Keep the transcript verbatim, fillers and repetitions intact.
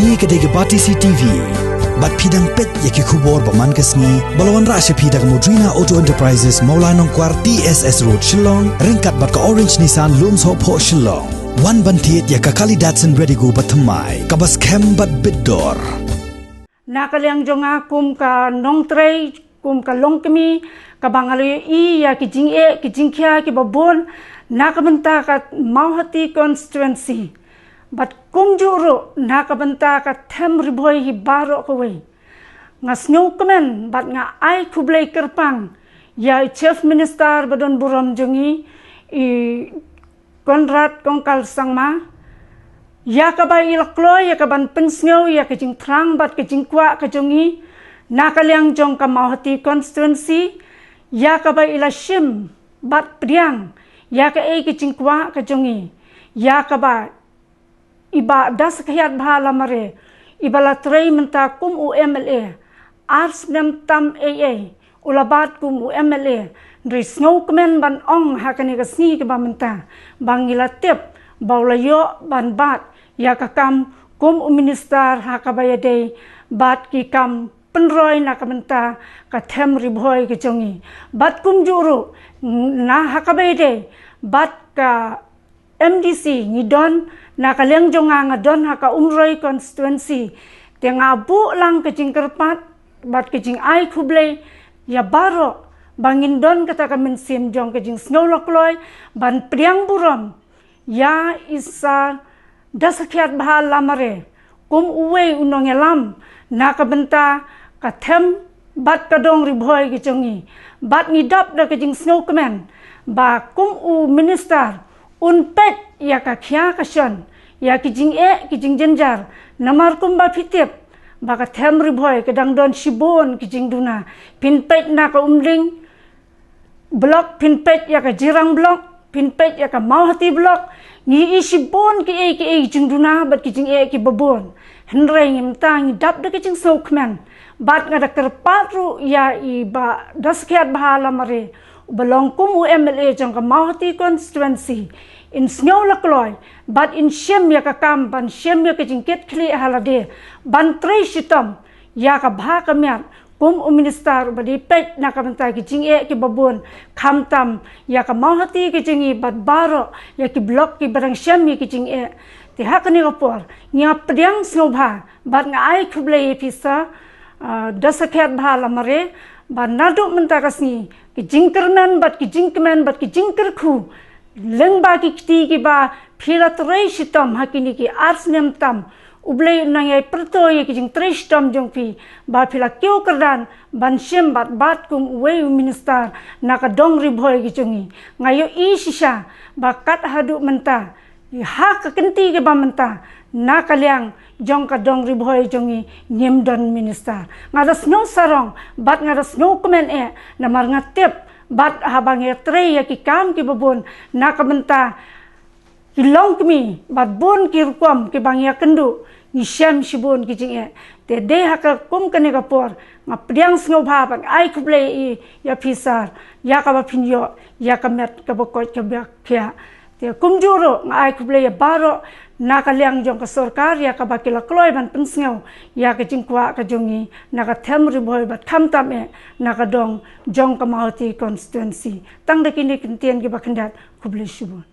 Kane ka dei ka Batesi TV. Bad phi dang peit ïa ki khubor ba man ka sngi ba la wanrah sha phi da ka Modrina Auto Enterprises, Mawlai Nongkwar, T S S Road, Shillong, ryngkat bad ka Orange Nissan, Lumsohphoh, Shillong. Wan ban thied ïa ka Kali Datsun Redigo ba thymmai, kaba skhem bad bit dor. Na ka liang jong nga kum ka nongtrei, kum ka longkmie, kaba nga la ïohi ïa ki jingeh ki jingkhia kiba bun na ka bynta ka Mawhati constituency. Bad kumjuh ruh na ka bynta ka them Ri Bhoi hi baroh kawei. Nga sngewkmen bad nga ai khublei kyrpang ïa i Chief Minister ba don burom jong ngi, i Conrad Kongkal Sangma, ïa kaba i la kloi ïa ka ban pynsngew ïa ka jingthrang bad ka jingkwah ka jong ngi na ka liang jong ka Mawhati constituency, ïa kaba i la shim bad pdiang ïa kaei ka jingkwah ka jong ngi, ïa kaba i Bah Daskhiatbha Lamare, iba la trei mynta kum u M L A ar snem tam eiei, u la bat kum u M L A. Hynrei sngewkmen ban ong ha kane ka sngi kaba mynta ba ngi la tip ba u la ïoh ban bat ïa ka kam kum u minister ha kaba ïadei bad ki kam pynroi na ka bynta ka them Ri Bhoi ka jong ngi. Bad kumjuh ruh na ha kaba ïadei bad ka M D C ngi don, na ka liang jong nga nga don ha ka Umroi constituency. Te nga buh lang ka jingkyrpad bad ka jingai khublei ïa baroh ba ngin don kata ka mynsiem jong ka jingsngew la kloi ban pdiang burom ïa i Sir Daskhiatbha Lamare kum uwei u nongïalam na ka bynta ka them bad ka dong Ri Bhoi ka jong ngi. Bad ngi dap da ka jingsngewkmen ba kum u minister un peit ïa ka khia ka shon, ïa ki jingeh ki jingjynjar. Namar kumba phi tip ba ka them Ri Bhoi ka dang don shibun ki jingduna. Phin peit na ka Umling block, phin peit ïa ka Jirang block, phin peit ïa ka Mawhati block, ngi i shibun kiei kiei ki jingduna bad ki jingeh kiba bun. Hynrei ngim ta, ngi dap da ka jingsngewkmen. Bad nga da kyrpad ruh ïa i Bah Daskhiatbha Lamare uba long kum u M L A jong ka Mawhati constituency, in sngew la kloi bad in shim ïa ka kam ban shim ïa ka jingkitkhlieh ha lade ban trei shitom ïa ka bha ka miat kum u minister uba dei peit na ka bynta ki jingeh kiba bun, khamtam ïa ka Mawhati ka jong ngi bad baroh ïa ki block kiba dang shem ïa ki jingeh. Te ha kane ka por ngi ïa pdiang sngewbha bad nga ai khublei ïa phi Sir, ah, Daskhiatbha Lamare, ba naduh mynta ka sngi ki jingkyrmen bad ki jingkmen bad ki jingkyrkhu lyngba ki kti kiba phi la trei shitom ha kine ki ar snem tam. U Blei un nang ïai pyrto ïa ki jingtrei shitom jong phi ba phi la kiew kyrdan ban shim bad bat kum uwei u minister na ka dong Ri Bhoi ka jong ngi. Nga ïohi shisha ba kat haduh mynta, ha ka kynti kaba mynta, na ka liang jong ka dong Ri Bhoi jong ngi ngim don minister. Nga da sngew sarong bad nga da sngewkmen eh, namar nga tip bad haba ngi ïatrei ïa ki kam kiba bun na ka bynta ki longkmie bad bun ki rukom kiba ngi ïakynduh, ngi shem shibun ki jingeh. Te dei ha ka kum kane ka por nga pdiang sngewbha bad ai khublei ïa phi Sir ïa kaba phin ïoh ïa ka met kaba koit kaba khiah. Te kumjuh ruh nga ai khublei ïa baroh na ka liang jong ka sorkar ïa kaba ki la kloi ban pynsngew ïa ka jingkwah ka jong ngi na ka them Ri Bhoi bad khamtam eh na ka dong jong ka Mawhati constituency. Tang da kine ki ktien kiba khyndiat, khublei shibun.